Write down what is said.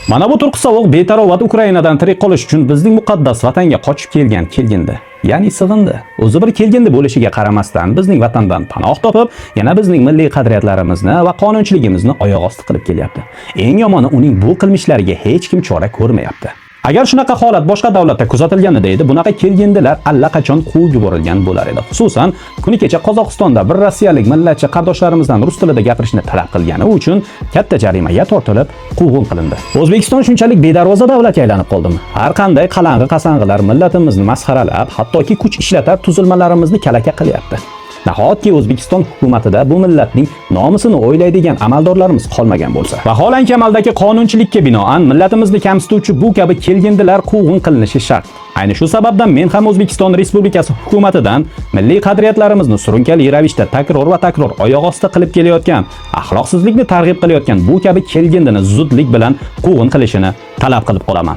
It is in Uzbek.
Mana bu turqi sovuq betarovat Ukrainadan tirik qolish uchun bizning muqaddas vatanga qochib kelgan kelgindi. Ya'ni sig'indi. O'zi bir kelgindi bo'lishiga qaramasdan bizning vatandan panoh topib, yana bizning milliy qadriyatlarimizni va qonunchiligimizni oyoq osti qilib kelyapti. Eng yomoni, uning bu qilmishlariga hech kim chora ko'rmayapti. Agar shunaqa holat boshqa davlatda kuzatilganida edi, bunaqa kelgindilar allaqachon quvib yuborilgan bo'lar edi. Xususan, kuni kecha Qozog'istonda bir rossiyalik millatchi qardoshlarimizdan rus tilida gapirishni talab qilgani uchun katta jarimaga tortilib, quvg'in qilindi. O'zbekiston shunchalik bedarvoza davlatga aylanib qoldimi? Har qanday qalang'i qasang'ilar millatimizni masxaralab, hattoki kuch ishlatar tuzilmalarimizni kalaka qilyapti. Nahotki O'zbekiston hukumatida bu millatning nomusini o'ylaydigan amaldorlarimiz qolmagan bo'lsa? Vaholanki, amaldagi qonunchilikka binoan millatimizni kamsituvchi bu kabi kelgindilar quvg'in qilinishi shart. Ayni shu sababdan men ham O'zbekiston Respublikasi hukumatidan milliy qadriyatlarimizni surunkali ravishda takror va takror oyoq osti qilib kelayotgan, axloqsizlikni targ'ib qilayotgan bu kabi kelgindini zudlik bilan quvg'in qilishini talab qilib qolaman.